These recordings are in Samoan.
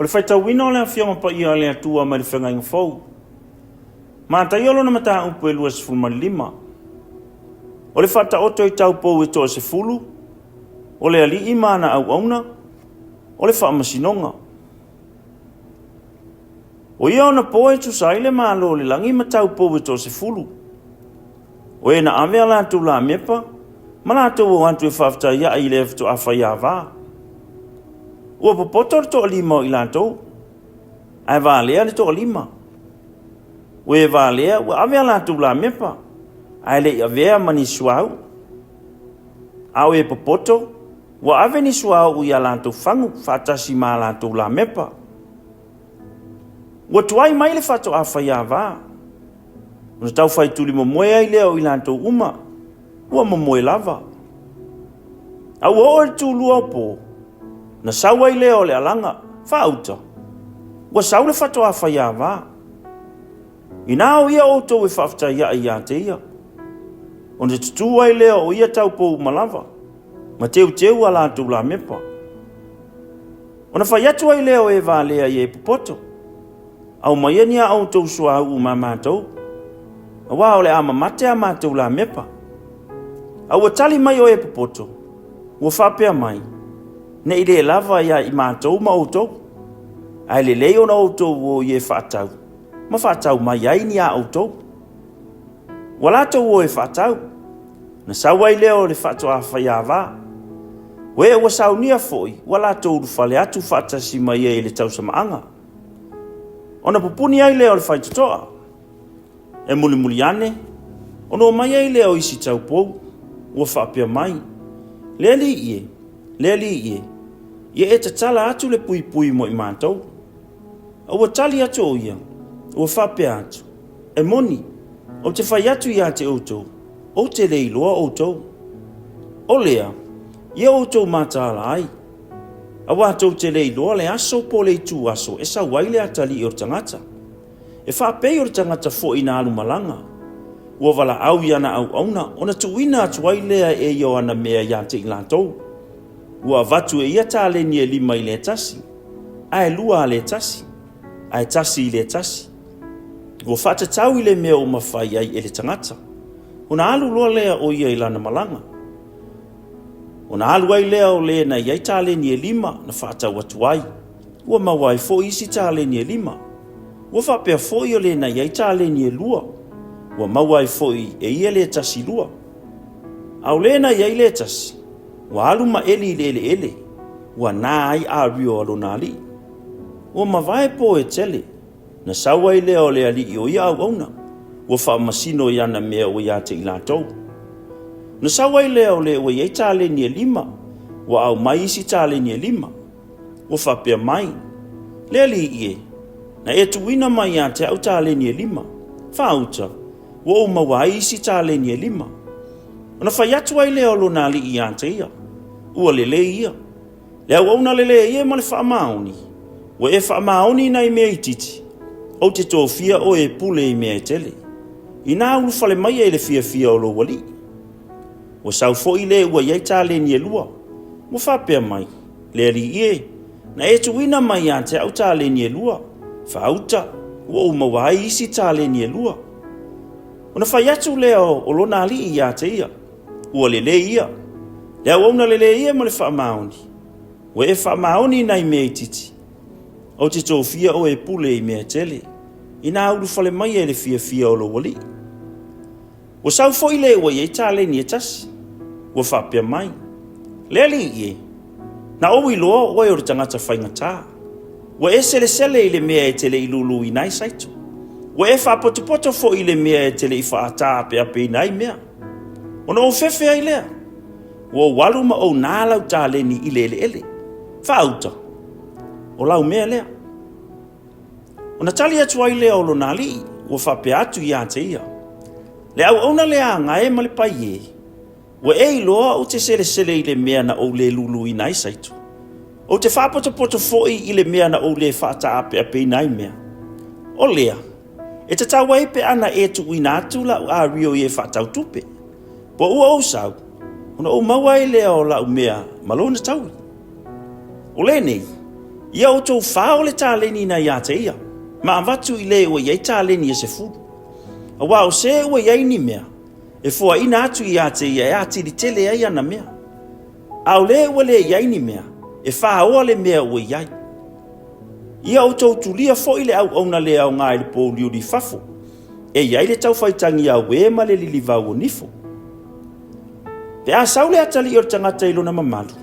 O le faitauina o le Afioga Paia a le Atua mai le Feagaiga Fou. Mataia lona mataupu e 25. O le faataoto i taupou e toasefulu, o le alii ma ana auauna, o le faamasinoga. O ia ona po e tusa ai le Malo o le lagi ma taupou e toasefulu. O e na ave a latou lamepa ma latou o atu e faafetai ai i le faatoa faiava. Ua popoto le toalima o i latou, ae valea le toalima. Ua e valea ua ave a latou lamepa, ae le i avea ma ni suauu. A o e popoto, ua ave ni suauu i a latou fagu faatasi ma a latou lamepa. Ua tuai mai le faatoa faiava. Ona taufai tulimomoe ai lea o i latou uma, ua momoe lava. A ua oo i le tulua o po, na sau ai lea o le alaga, faauta, ua sau le faatoa faiava. Inā o ia outou e faafetai ae ia te ia. Ona tutū ai lea o ia taupou uma lava, ma teuteu a latou lamepa. Ona fai atu ai lea o e valea i e popoto, Aumaia ni a outou suauu ma matou, aua o le a mamate a matou lamepa. A ua tali mai o e popoto, ua faapea mai, Ne i le lava ia i matou ma outou, ae lelei ona outou o i e faatau, ma faatau mai ai ni a outou. Ua latou o e faatau, na sau ai lea o le faatoa faiava. O e ua saunia foi, ua latou ulufale atu faatasi mai ai i le tausamaaga. Ona pupuni ai lea o le faitotoa. E mulimuli ane, ona omai ai lea o isi taupou, ua faapea mai, Le alii e, le alii e, ia e tatala atu le puipui mo i matou. A ua tali atu o ia, ua faapea atu, E moni, ou te fai atu ia te outou, ou te le iloa outou. O lea, ia outou mataala ai, aua tou te le iloa le aso po o le ituaso e sau ai le atalii o le tagata. E faapei o le tagata foi na alu malaga, ua valaau i ana auauna ona tuuina atu ai lea e ia o ana mea ia te i latou. Ua avatu e ia taleni e lima i le tasi, ae lua a le tasi, ae tasi i le tasi. Ua faatatau i le mea ua mafai ai e le tagata. Ona alu loa lea o ia i lana malaga. Ona alu ai lea o le na i ai taleni e lima na faatau atu ai. Ua maua ai foi isi taleni e lima. Ua faapea foi o le na i ai taleni e lua. Ua maua ai foi e ia le tasi lua. A o le na i ai le tasi, ua alu ma eli i le eleele, ua na ai ario a lona alii. Ua mavae po e tele, Na sau ai lea o le alii o ia auauna, ua faamasino i ana mea ua ia te i latou. Na sau ai lea o le ua i ai taleni e lima, ua aumai isi taleni e lima. Ua faapea mai, Le alii e, na e tuuina mai ia te au taleni e lima, faauta, ua ou maua ai isi taleni e lima. Ona fai atu ai lea o lona alii ia te ia, Ua lelei ia. Le auauna lelei e ma le faamaoni, ua e faamaoni i nai mea itiiti, ou te tofia oe e pule i mea e tele. Inā ulufale mai e i le fiafia o lou alii. Ua sau foi le ua i ai taleni e lua, ua faapea mai, Le alii e, na e tuuina mai ia te au taleni e lua, faauta, ua ou maua ai isi taleni e lua. Ona fai atu lea o lona alii ia te ia, Ua lelei ia. Le auauna lelei ia ma le faamaoni. Ua e faamaoni i nai mea itiiti. Ou te tofia oe e pule i mea e tele, inā ulufale mai e le fiafia o lou alii. Ua sau foi le ua i ai taleni e tasi. Ua faapea mai, Le alii e, na ou iloa oe o le tagata faigata. Ua e selesele i le mea e te le i luluina ai saito. Ua e faapotopoto foi i le mea e te le i faataapeapeina ai mea. Ona ou fefe ai lea, ua ou alu ma ou nā lau taleni i le eleele. Faauta, o lau mea lea. Ona tali atu ai lea o lona alii, ua faapea atu ia te ia, Le auauna lea agae ma le paiē, ua e iloa ou te selesele i le mea na ou le luluina ai saito. Ou te faapotopoto foi i le mea na ou le faataapeapeina ai mea. O lea, E tatau ai pe ana e tuuina atu lau ario i e faatau tupe. Po ua ou sau, ona ou maua ai lea o lau mea ma lona taui. O lenei, Ia outou fao le taleni na ia te ia, ma avatu i le ua i ai taleni e sefulu. Aua o se ua i ai ni mea, e foaina atu ia te ia e atili tele ai ana mea. A o le ua le i ai ni mea, e faoa le mea ua i ai. Ia outou tulia foi le auauna le aoga i le pouliuli i fafo, e i ai le taufaitagia auē ma le lilivau o nifo. Pe a sau le atalii o le tagata i lona mamalu,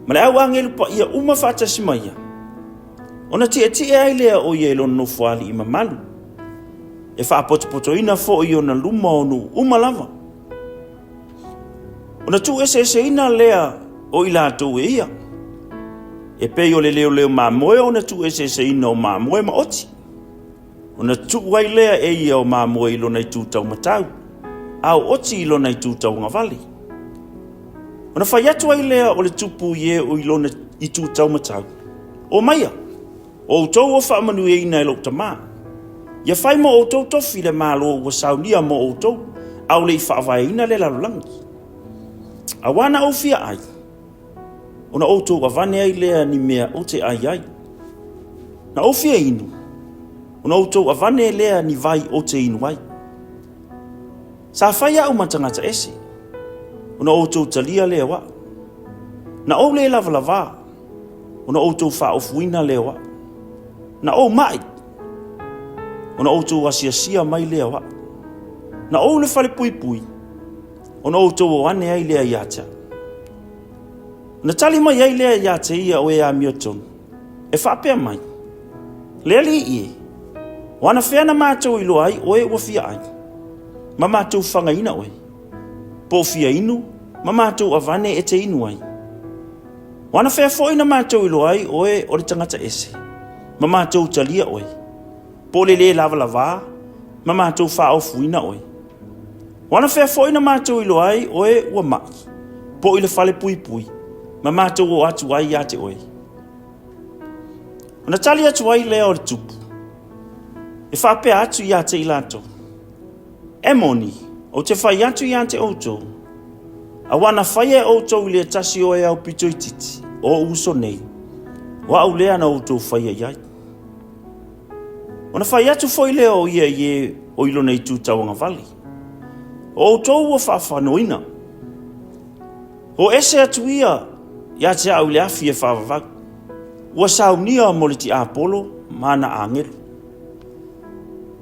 ma le au agelu paia uma faatasi ma ia, ona tietie ai lea o ia i lona nofoalii mamalu, e faapotopotoina foi i ona luma o nuu uma lava. Ona tuueseeseina lea o i latou e ia, e pei o le leoleo mamoe ona tuueseeseina o mamoe ma oti. Ona tuu ai lea e ia o mamoe i lona itu taumatau, a o oti i lona itu tauagavale. Ona fai atu ai lea o le tupu i e o i lona itu taumatau, Omaia, o outou ua faamanuiaina e lou Tama. Ia fai mo outou tofi le Malo ua saunia mo outou, a o le i faavaeina le lalolagi. Aua na ou fia ai, ona outou avane ai lea ni mea ou te ai ai. Na ou fia inu, ona outou avane lea ni vai ou te inu ai. Sa fai au ma tagata ese, ona outou talia lea o au. Na ou le lavalavā, ona outou faaofuina lea o au. Na ou maʻi, ona outou asiasia mai lea o au. Na ou i le falepuipui, ona outou o ane ai lea ia te au. Ona tali mai ai lea ia te ia o e amiotonu, e faapea mai, Le Alii e, o anafea na matou iloa ai oe ua fia ai, ma matou fagaina oe, po o fia inu, ma matou avane e te inu ai? O anafea foi na matou iloa ai oe o le tagata ese, ma matou talia oe, po o le lē lavalavā, ma matou faaofuina oe? O anafea foi na matou iloa ai oe ua maʻi, po o i le fale puipui, ma matou o atu ai ia te oe? Ona tali atu ai lea o le tupu, e faapea atu ia te i latou, E moni, ou te fai atu ia te outou, aua na faia e outou i le tasi o e aupito itiiti o ou uso nei, o au lea na outou faia i ai. Ona fai atu foi lea o ia i e o i lona itu tauagavale, O outou ua faafanoina, o ese atu ia ia te au i le afi e faavavau, ua saunia mo le tiapolo ma ana agelu.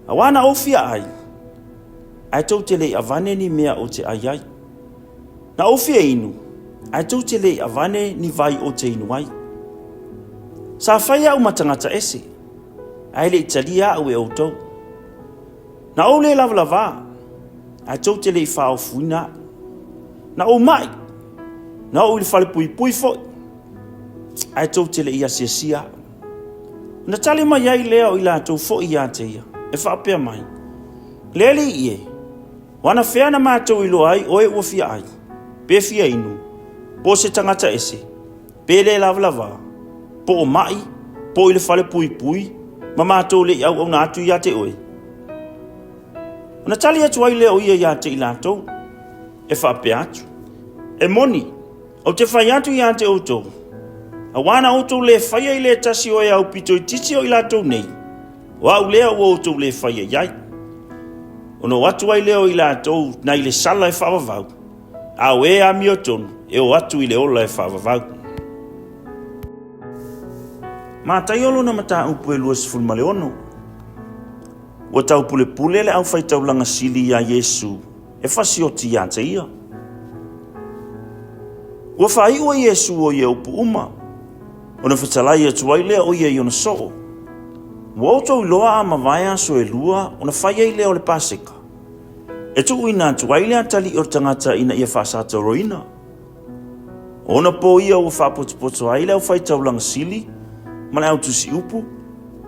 Aua na ou fia ai, ae tou te le i avane ni mea ou te ai ai. Na ou fia inu, ae tou te le i avane ni vai ou te inu ai. Sa fai au ma tagata ese, ae le i talia au e outou. Na ou le lavalavā, ae tou te le i faaofuina au. Na ou maʻi, na ou i le falepuipui foi, ae tou te le i asiasia au. Ona tali mai ai lea o i latou foi ia te ia, e faapea mai, Le Alii e, o anafea na matou iloa ai oe ua fia ai, pe fia inu, po o se tagata ese, pe le lavalavā, po o maʻi, po o i le fale puipui, ma matou le i auauna atu ia te oe? Ona tali atu ai lea o ia ia te i latou, e faapea atu, E moni, ou te fai atu ia te outou, aua na outou le faia i le tasi o e aupito itiiti o i latou nei, o au lea ua outou le faia i ai. Ona o atu ai lea o i latou nai le sala e faavavau, a o e amiotonu e o atu i le ola e faavavau. Mataio lona mataupu e 26. Ua taupulepule le aufaitaulaga sili iā Iesu e fasioti ia te ia. Ua faaiu e Iesu o ia upu uma, ona fetalai atu ai lea o ia i ona soo. Ua outou iloa a mavae aso e lua ona fai ai lea o le Paseka, e tuuina atu ai le atalii o le tagata ina ia faasatoloina. O ona po ia ua faapotopoto ai le aufaitaulaga sili ma le autusiupu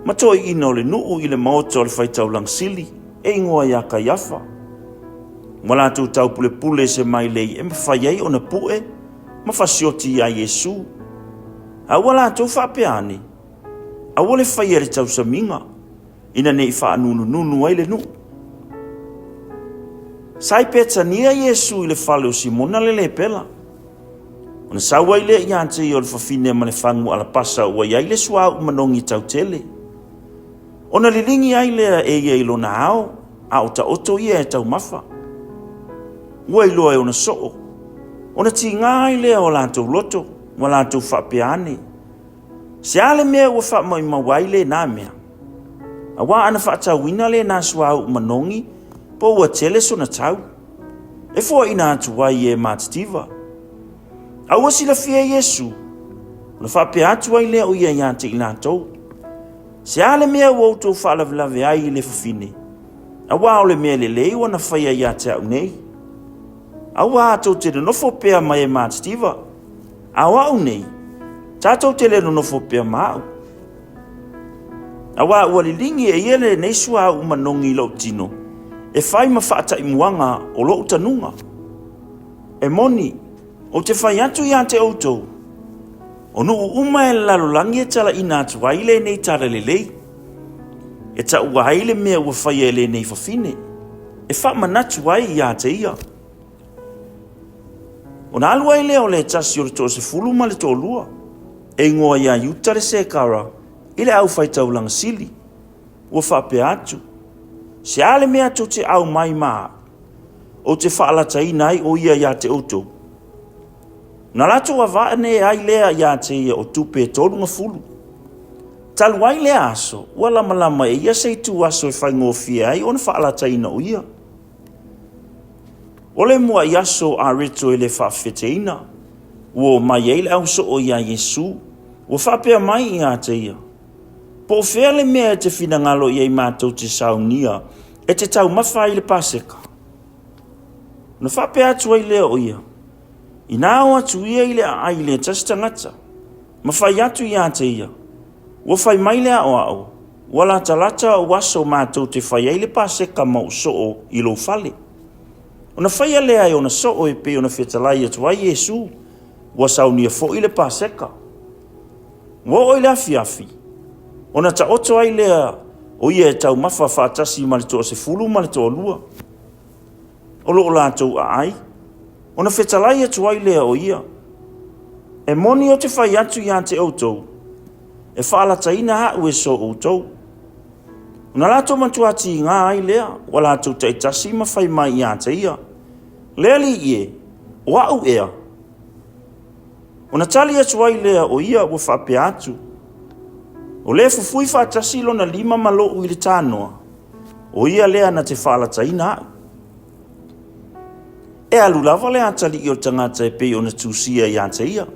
ma toeaiina o le nuu i le maota o le faitaulaga sili e igoa ia Kaiafa. Ua latou taupulepule se mailei e mafai ai ona pue ma fasioti iā Iesu. A ua latou faapea ane, Aua le faia i le tausamiga, ina ne i faanunununu ai le nuu. Sa i Petania Iesu i le fale o Simona le lepela. Ona sau ai lea ia te ia o le fafine ma le fagu alapasa ua i ai le suauu manogi tautele. Ona liligi ai lea e ia i lona ao, a o taoto ia e taumafa. Ua iloa e ona soo. Ona tiga ai lea o latou loto, ua latou faapea ane, Se a le mea ua faamaumau ai lena mea? Auā ana faatauina lena suauu manogi, po ua tele sona tau, e foaina atu ai e matitiva. A ua silafia e Iesu, ona faapea atu ai lea o ia ia te i latou, Se a le mea ua outou faalavelave ai i le fafine? Auā o le mea lelei ua na faia ia te au nei. Auā tou te nonofo pea ma e matitiva, a o a'u nei, tatou te le nonofo pea ma a'u. Auā ua liligi e ia lenei suauu manogi i lo'u tino, e fai ma faataimuaga o lo'u tanuga. E moni, ou te fai atu ia te outou, o nuu uma e le lalolagi e talaina atu ai lenei tala lelei, e taua ai le mea ua faia e lenei fafine, e faamanatu ai ia te ia. Ona alu ai lea o le tasi o le toasefulu ma le toalua, e igoa ia Iuta le Sekara i le aufaitaulaga sili, ua faapea atu, Se a le mea tou te au mai ma a'u, ou te faalataina ai o ia ia te outou? Na latou avane ai lea ia te ia o tupe e 30. Talu ai lea aso, ua lamalama e ia se itu aso e faigofie ai ona faalataina o ia. O le muaʻi aso a Reto e le faafefeteina, ua omai ai le au soo iā Iesu, ua faapea mai ia te ia, Po o fea le mea e te finagalo i ai matou te saunia e te taumafa ai le Paseka? Ona faapea atu ai lea o ia, Inā o atu ia i le aai i le tasi tagata, ma fai atu ia te ia, Ua fai mai le aoao, ua latalata ou aso matou te fai ai le Paseka ma ou soo i lou fale. Ona faia lea e ona soo e pei ona fetalai atu ai Iesu, ua saunia foi le Paseka. Ua oo i le afiafi, ona taoto ai lea o ia e taumafa faatasi ma le toasefulu ma le toalua. O lo o latou aai, ona fetalai atu ai lea o ia, E moni ou te fai atu ia te outou, e faalataina a'u e so outou. Ona latou matua tiga ai lea, ua latou taitasi ma fai mai ia te ia, Le Alii e, o a'u ea? Ona tali atu ai lea o ia ua faapea atu, O le fufui faatasi lona lima ma lo'u i le tanoa, o ia lea na te faalataina a'u. E alu lava le atalii o le tagata e pei ona tusia ia te ia.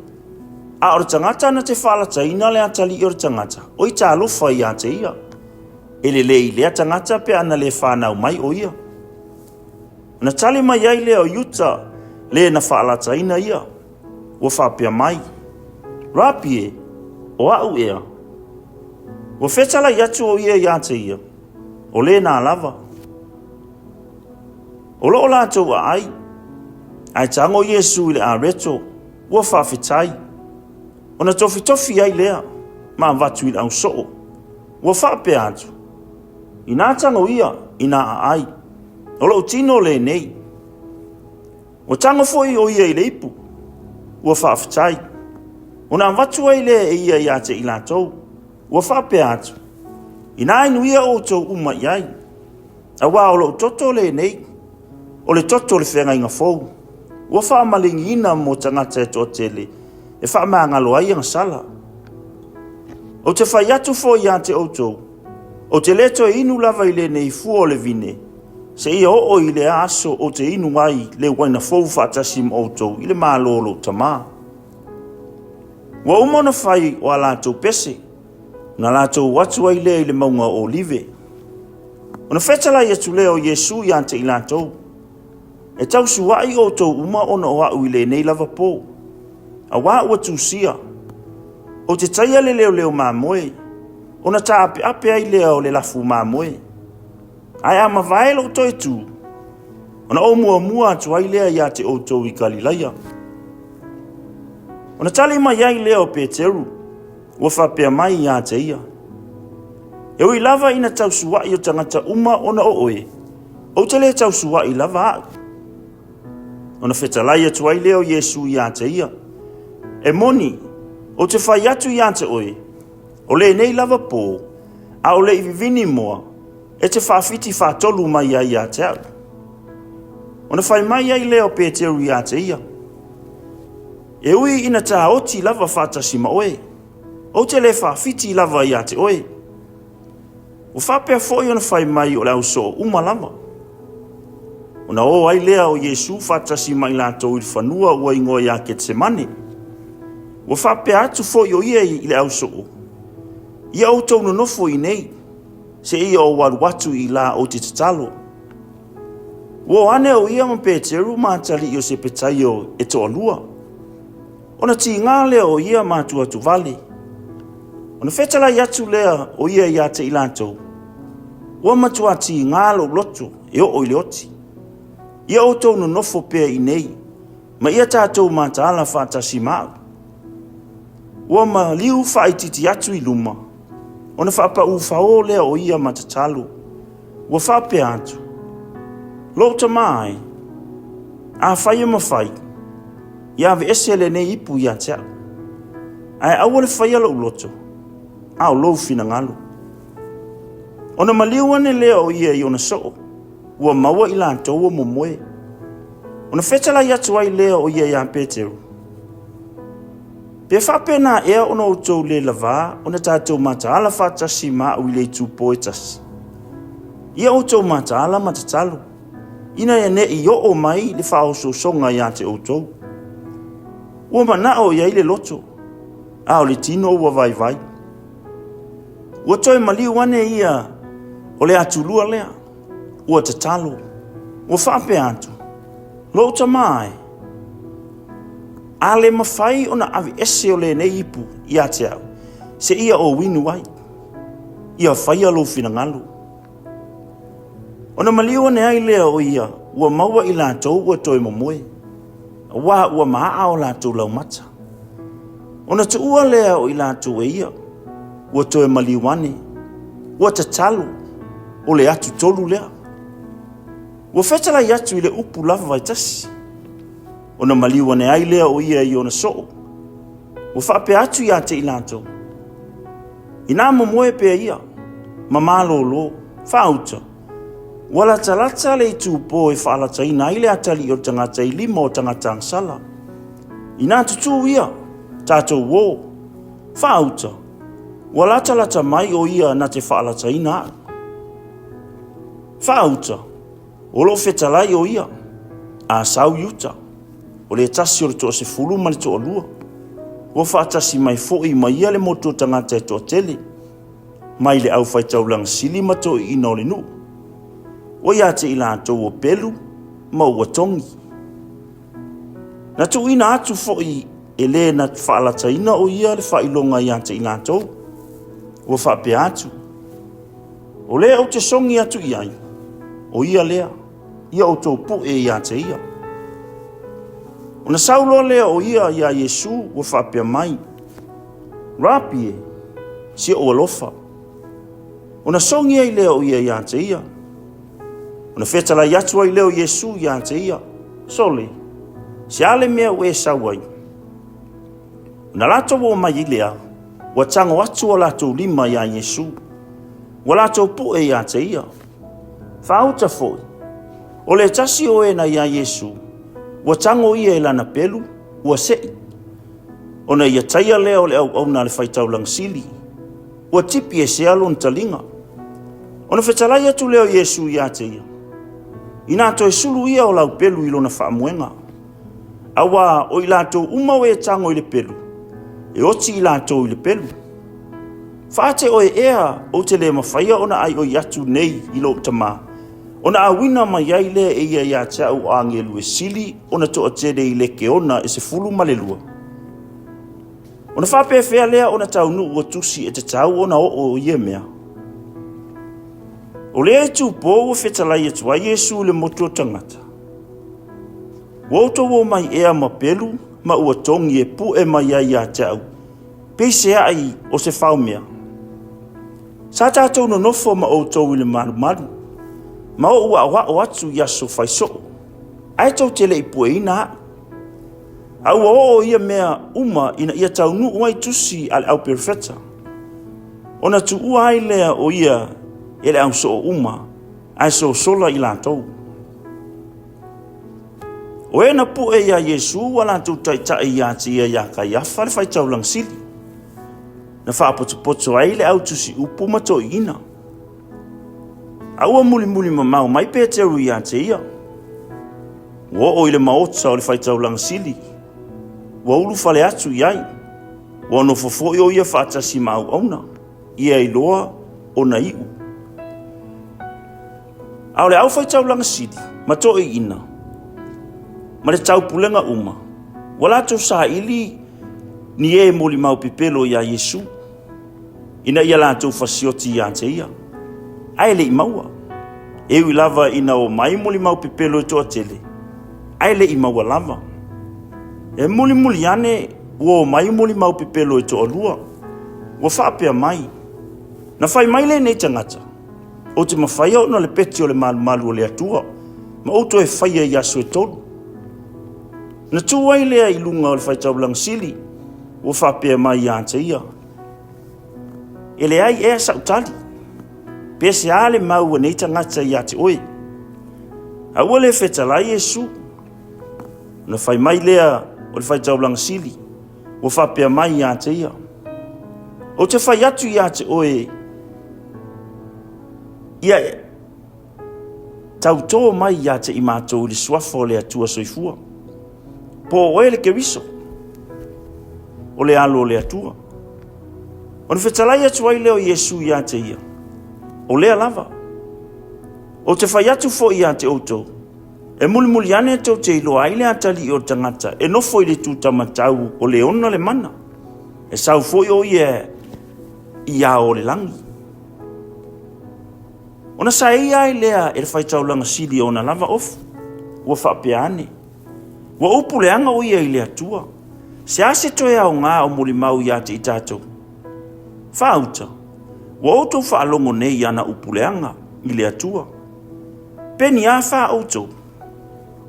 A o le tagata na te faalataina le atalii o le tagata, oi talofa ia te ia. E lelei i lea tagata pe ana le fanau mai o ia. Ona tali mai ai lea o Iuta, le na faalataina ia, ua faapea mai, Rapi e, o a'u ea. Ua fetalai atu o ia ia te ia, o lena lava. O lo o latou aai, ae tago Iesu i le areto, ua faafetai. Ona tofitofi ai lea, ma avatu i le ausoo. Ua faapea atu, Inā tago ia, inā aai. O lou tino lenei. Ua tago foi o ia i le ipu. Ua faafetai. Ona avatu ai lea e ia ia te i latou. Ua faapea atu, Inā inu ia outou uma i ai, auā o lou toto lenei, o le toto o le feagaiga fou, ua faamaligiina mo tagata e toatele e faamagalo ai agasala. Ou te fai atu foi ia te outou, ou te le toe inu lava i lenei fua o le vine, seia oo i le aso ou te inu ai le uaina fou faatasi ma outou i le Malo o lou Tamā. Ua uma ona fai o a latou pese, ona latou o atu ai lea i le mauga o Olive. Ona fetalai atu lea o Iesu ia te i latou, E tausuaʻi outou uma ona o a'u i lenei lava pō, auā ua tusia, ou te taia le leoleo mamoe, ona taapeape ai lea o le lafu mamoe. Ae a mavae lou toe tū, ona ou muamua atu ai lea ia te outou i Kalilaia. Ona tali mai ai lea o Peteru, ua faapea mai ia te ia, E ui lava ina tausuaʻi o tagata uma ona o oe, ou te le tausuaʻi lava a'u. Ona fetalai atu ai lea o Iesu ia te ia, E moni, ou te fai atu ia te oe, o lenei lava pō, a o le i vivini moa, e te faafiti faatolu mai ai ia te au. Ona fai mai ai lea o Peteru ia te ia, E ui ina taoti lava faatasi ma oe, ou te le faafiti lava ia te oe. Ua faapea foi ona fai mai o le ausoo uma lava. Ona o ai lea o Iesu faatasi ma i latou i le fanua ua igoa ia Ketsemane. Ua faapea atu foi o ia i le ausoo, Ia outou nonofo i nei, seia ou alu atu i la ou te tatalo. Ua o ane o ia ma Peteru ma atalii o Sepetaio e toalua. Ona tiga lea o ia ma atuatuvale. Ona fetalai atu lea o ia ia te i latou, Ua matua tiga lou loto e oo i le oti. Ia outou nonofo pea i nei, ma ia tatou mataala faatasi ma au. Ua maliu faaitiiti atu i luma, ona faapaū faō lea o ia ma tatalo. Ua faapea atu, Lou tama e, afai e mafai, ia aveese lenei ipu ia te au. Ae aua le faia lou loto, a o lou finagalo. Ona maliu ane lea o ia i ona soo, ua maua i latou o momoe. Ona fetalai atu ai lea o ia iā Peteru, Pe faapena ea ona outou le lavā ona tatou mataala faatasi ma au i le itupo e tasi? Ia outou mataala ma tatalo, ina ia ne i oo mai le faaosoosoga ia te outou. Ua manao i ai le loto, a o le tino ua vaivai. Ua toe maliu ane ia o le atulua lea, ua tatalo, ua faapea atu, Lou tama e, a le mafai ona aveese o lenei ipu ia te au, seia ou inu ai, ia faia lou finagalo. Ona maliu ane ai lea o ia, ua maua i latou ua toe momoe, auā ua maaa o latou laumata. Ona tuua lea o i latou e ia, ua toe maliu ane, ua tatalo, o le atutolu lea. Ua fetalai atu i le upu lava e tasi. Ona maliu ane ai lea o ia i ona soo. Ua faapea atu ia te i latou, Inā momoe pea ia, ma malōlō, faauta, ua latalata le itupō e faalataina ai le atalii o le tagata i lima o tagata agasala. Inā tutū ia, tatou ō, faauta, ua latalata mai o ia na te faalataina au. Faauta, o lo o fetalai o ia, a sau i uta, o le tasi o le toasefulu ma le toalua. Ua faatasi mai foi ma ia le motu o tagata e toatele, mai le aufaitaulaga sili ma toeaiina o le nuu. Ua ia te i latou o pelu ma ua togi. Na tuuina atu foi e le na faalataina o ia le faailoga ia te i latou. Ua faapea atu, O lea ou te sogi atu i ai, o ia lea, ia outou pue ia te ia. Ona sau loa lea o ia iā Iesu ua faapea mai, Rapi e, si ou alofa. Ona sogi ai lea o ia ia te ia. Ona fetalai atu ai lea o Iesu ia te ia, Sole, se a le mea ua e sau ai? Ona latou oo mai ai lea, ua tago atu o latou lima iā Iesu. Ua latou pue ia te ia. Faauta foi, o le tasi o e na iā Iesu, ua tago ia i lana pelu, ua seʻi. Ona ia taia lea o le auauna a le faitaulaga sili, ua tipi esea lona taliga. Ona fetalai atu lea o Iesu ia te ia, Inā toe sulu ia o lau pelu i lona faamoega. Auā o i latou uma o e tago i le pelu, e oti i latou i le pelu. Faate oe ea ou te le mafaia ona aioi atu nei i lou Tama, ona auina mai ai lea e ia ia te au o agelu e sili ona toatele i lekeona e 12? Ona faapefea lea ona taunuu ua tusi e tatau ona oo ia mea? O lea itupō ua fetalai atu ai Iesu i le motu o tagata. Ua outou omai ea ma pelu ma ua togi e pue mai ai ia te au, peiseai o se faomea? Sa tatou nonofo ma outou i le malumalu, ma ou aoao atu i aso fai soo, ae tou te le i pueina au. A ua oo ia mea uma ina ia taunuu ai tusi a le au perofeta. Ona tuua ai lea o ia e le au soo uma, ae sosola i latou. O e na pue iā Iesu ua latou taitai ia te ia iā Kaiafa le faitaulaga sili, na faapotopoto ai le au tusi upu ma toeaiina. A ua mulimuli mamao mai Peteru ia te ia, ua oo i le maota o le faitaulaga sili, ua ulufale atu i ai, ua nofo foi o ia faatasi ma auauna, ia iloa ona iu. A o le aufaitaulaga sili ma toeaiina ma le taupulega uma, ua latou saili ni e molimau pepelo iā Iesu, ina ia latou fasioti ia te ia, ae le i maua. E ui lava ina omai molimau pepelo e toatele, ae le i maua lava. E mulimuli ane ua omai molimau pepelo e toalua, ua faapea mai, Na fai mai lenei tagata, Ou te mafaia ona le peti o le malumalu o le Atua, ma ou toe faia i aso e tolu. Na tu ai lea i luga o le faitaulaga sili, ua faapea mai ia te ia, E leai ea sau tali, pe se a le mau a nei tagata ia te oe. A ua le fetalai Iesu. Na fai mai lea o le faitaulaga sili, ua faapea mai ia te ia, Ou te fai atu ia te oe, ia tautō mai ia te i matou i le suafa o le Atua Soifua. Po o oe le Keriso, o le alo o le Atua. Ona fetalai atu ai lea o Iesu ia te ia, O lea lava. Ou te fai atu foi ia te outou, E mulimuli ane tou te iloa ai le atalii o le tagata e nofo i le tutamatau o le ona le mana, e sau foi o ia i ao o le lagi. Ona saeia ai lea e le faitaulaga sili ona lava ofu, ua faapea ane, Ua upu leaga o ia i le Atua, se a se toe aoga o molimau ia te i tatou? Faauta, ua outou faalogo nei i ana upu leaga i le Atua. Pe ni a fa outou?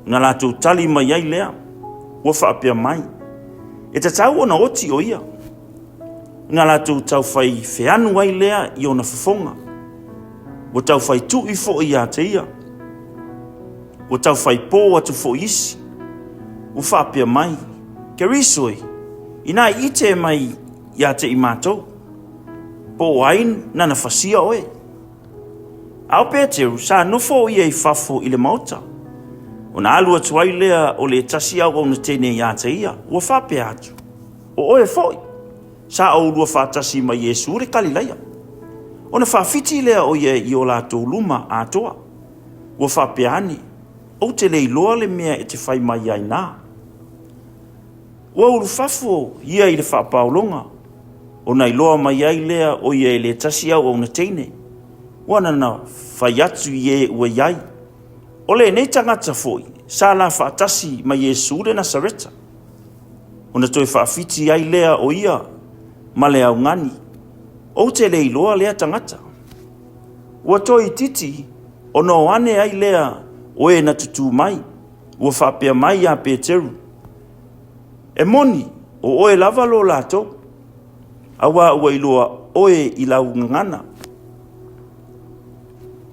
Ona latou tali mai ai lea, ua faapea mai, E tatau ona oti o ia. Ona latou taufai feanu ai lea i ona fofoga. Ua taufai tui foi ia te ia. Ua taufai pō atu foi isi. Ua faapea mai, Keriso e, inā i ite mai ia te i matou, po o ai nana fasia oe? A o Peteru, sa nofo o ia i fafo i le maota. Ona alu atu ai lea o le tasi auauna teine ia te ia, ua faapea atu, O oe foi, sa oulua faatasi ma Iesu le Kalilaia. Ona faafiti lea o ia i o latou luma atoa, ua faapea ane, Ou te le iloa le mea e te fai mai ai na. Ua ulufafo ia i le faapaologa, ona iloa mai ai lea o ia e le tasi auauna teine, ua nana fai atu i e ua i ai. O lenei tagata foi, sa la faatasi ma Iesu le Nasareta. Ona toe faafiti ai lea o ia ma le augani, Ou te le iloa lea tagata. Ua toeitiiti ona o ane ai lea o e na tutū mai, ua faapea mai iā Peteru, E moni, o oe lava lo latou, auā ua iloa oe i lau gagana.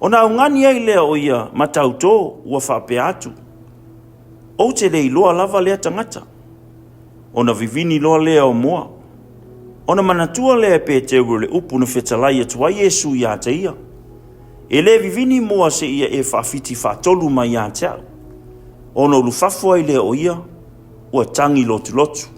Ona augani ai lea o ia ma tautō ua faapea atu, Ou te le iloa lava lea tagata. Ona vivini loa lea o moa. Ona manatua lea e Peteru o le upu na fetalai atu ai Iesu iā te ia, E le vivini moa seia e faafiti faatolu mai ia te au. Ona ulufafo ai lea o ia, ua tagi lotulotu.